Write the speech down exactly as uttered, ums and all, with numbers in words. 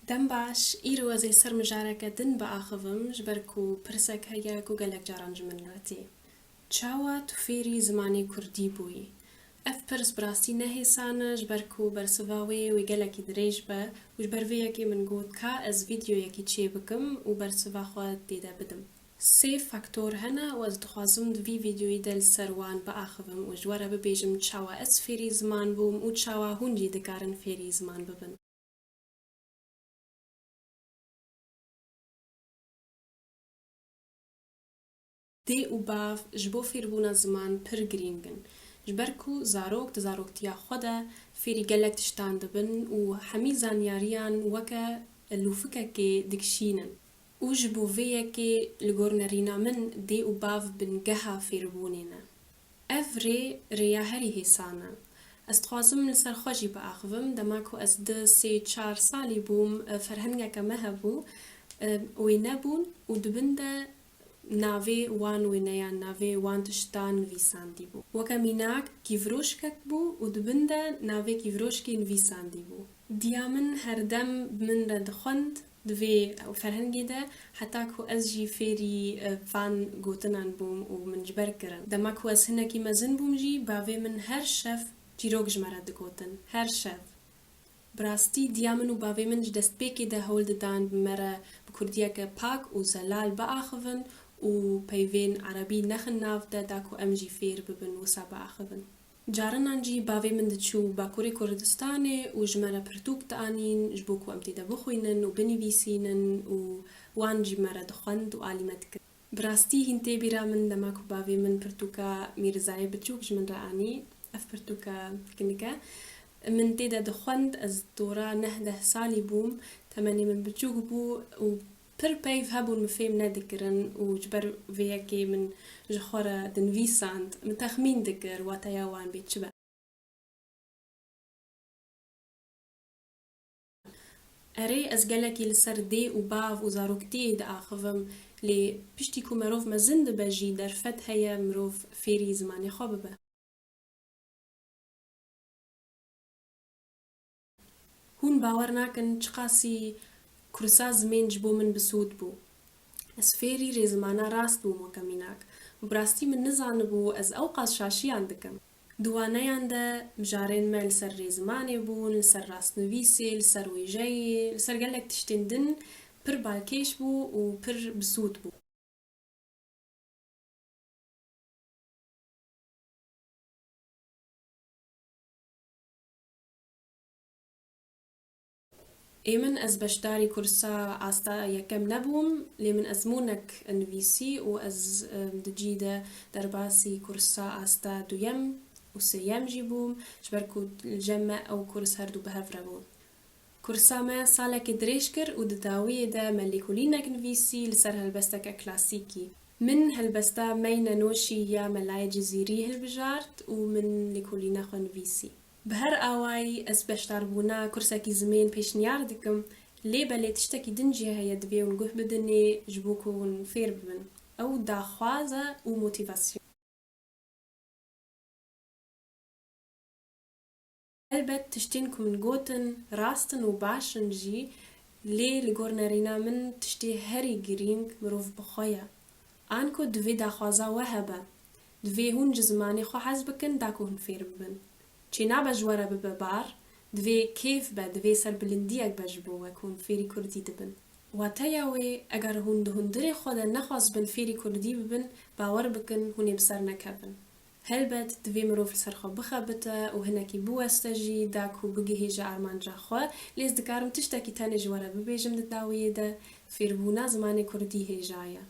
Dem baş, îro ez ê ser mijareke din biaxivim, ji ber ku pirsek heye ku gelek caran ji min re tê. Çawa tu fêrî zimanê kurdî bûyî? Ev pirs bi rastî ne hêsan e, ji ber ku bersiva wê wê gelekî dirêj be û ji ber vê yekê min got ka ez vîdeoyekî çêbikim û bersiva xwe tê de bidim. Sê faktor hene û ez dixwazim di vî vîdeoyî de li ser wan biaxivim û ji we re bibêjim çawa ez fêrî ziman bûm û çawa hûn jî dikarin fêrî ziman bibin. Dê û bav ji bo fêrbûna ziman pir girîng in. Ji ber ku zarok di zaroktiya xwe de fêrî gelek tiştan dibin û hemî zanyariyan weke lûfikekê dikişînin. Û ji bo vê yekê li gor nerîna min dê û bav bingeha fêrbûnê ne. Ev rê, rêya herî hêsan e. Ez dixwazim li ser xwe jî biaxivim. Dema ku ez di sê çar salî bûm, e, ferhengeke me hebû, e, wêne bûn û di bin de navê wan wêneyan, navê wan tiştan nivîsandî bû. Weke mînak, kîvroşkek bû û di bin de navê kîvroşkê nivîsandî bû. Diya min herdem bi min re dixwend, di vê ferhengê de, heta ku ez jî fêrî, e, van gotinan bûm û min ji ber kirin. Dema ku ez hinekî mezin bûm jî, bavê min her şev çîrok ji me re digotin. Her şev. Bi rastî diya min û bavê min ji destpêkê de hewl didan bi me re bi kurdiyeke pak û zelal biaxivin û peyvên erebî nexin nav de, da ku em jî fêr bibin wisa biaxivin. Carinan jî bavê min diçû Bakurê Kurdistanê û ji me re pirtûk dianîn, ji bo ku em tê de bixwînin û binivîsînin û wan jî me re dixwend û alî me dikir. Bi rastî hîn tê bîra min dema ku bavê min pirtûka Mîrzayê Biçûk ji min re anî, ev pirtûka kinik e, min tê de dixwend, ez dora neh deh salî bûm, temenê min biçûk bû û pir peyv hebûn min fêm nedikirin û ji ber vê yekê min ji xwe re dinivîsand, min texmîn dikir wateya wan bê çi be. Erê, ez gelekî li ser dê û bav û zaroktiyê diaxivim, lê piştî ku merov mezin dibe jî derfet heye mirov fêrî zimanê xwe bibe. Hûn bawer nakin çiqasî kursa zimên ji bo min bi sûd bû. Ez fêrî rêzimana rast bûm weke mînak. Bi rastî min nizanibû ez ewqas şaşiyan dikim. Di waneyan de mijarên me li ser rêzimanê bûn, li ser rastnivîsê, li ser wêjeyê, li ser gelek tiştên din pir balkêş bû û pir bi sûd bû. Ê min, ez beşdarî kursa asta yekem nebûm, lê min ezmûnek nivîsî û ez, em, di cî de derbasî kursa asta duyem û sêyem jî bûm, ji ber ku li cem me ew kurs her du bi hev re bûn. Kursa me salekê dirêj kir û di dawiyê de me lêkolînek nivîsî li ser helbesteke klasîkî. Min helbesta Meyne Noşî ya Melayê Cizîrî hilbijart û min lêkolîna xwe nivîsî. Bi her awayî ez beşdarbûna kursekî zimên pêşniyar dikim, lê belê tiştekî din jî heye divê hûn guh bidinê ji bo ku hûn fêr bibin. Ew daxwaz e û motîvasyon. Helbet tiştên ku min gotin rast in û baş in jî, lê li gor nerîna min tiştê herî girîng mirov bi xwe ye. Anku divê daxwaza we hebe. Divê hûn ji zimanê xwe hez bikin da ku hûn fêr bibin. Çênabe ji we re bibe bar, divê kêf be, divê serbilindiyek be ji bo we ku hûn fêrî kurdî dibin. Wateya wê, eger hûn di hundirê xwe de nexwazibin fêrî kurdî bibin, bawer bikin hûn ê bi ser nekevin. Helbet, divê mirov li ser xwe bixebite û hinekî biweste jî, da ku bigihêje armanca xwe, lê ez dikarim tiştekî tenê ji we re bibêjim di dawiyê de, fêrbûna zimanê kurdî hêja ye.